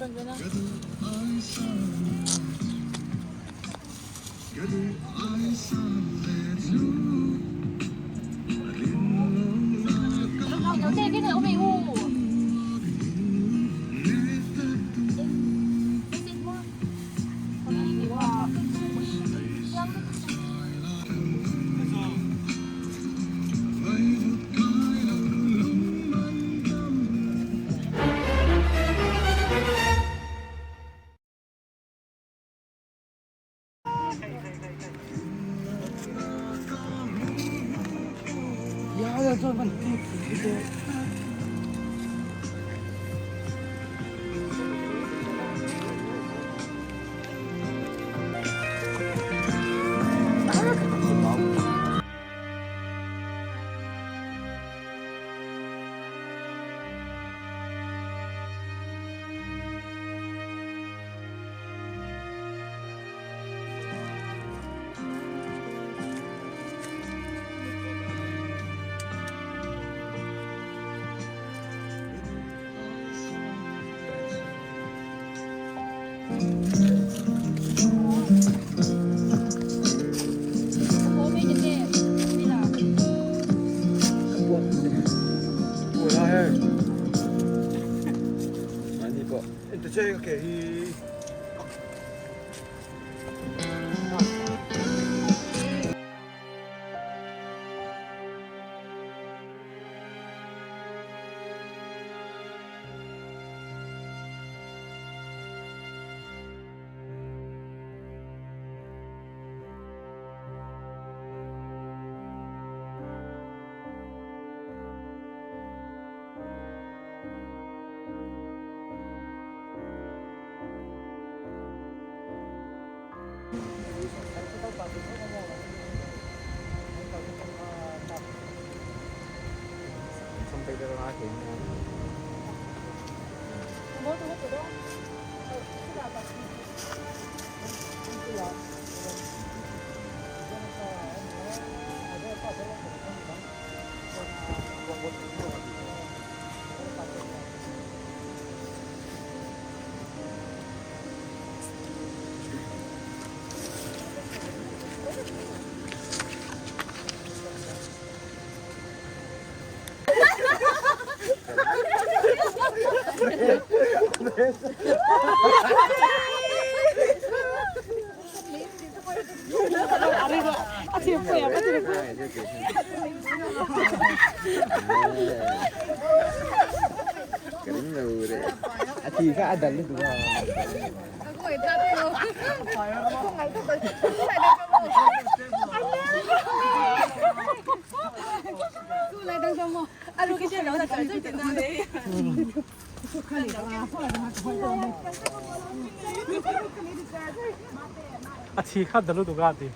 thi kha dalu tu ka ti.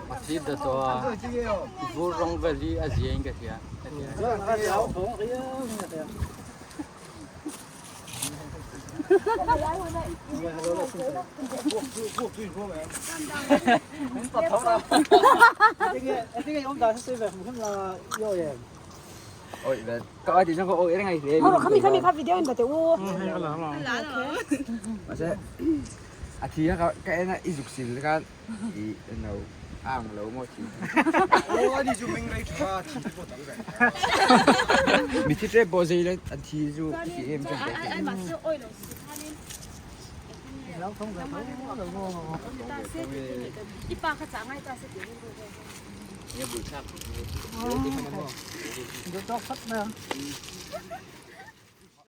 A thi da to a vur rong vel hi a zia in ka hria. A thi kha ka en a i zuk sil khan i no ang lo maw thi. Mithi ṭep pawh zei le an thi cu ti em cun ka ti.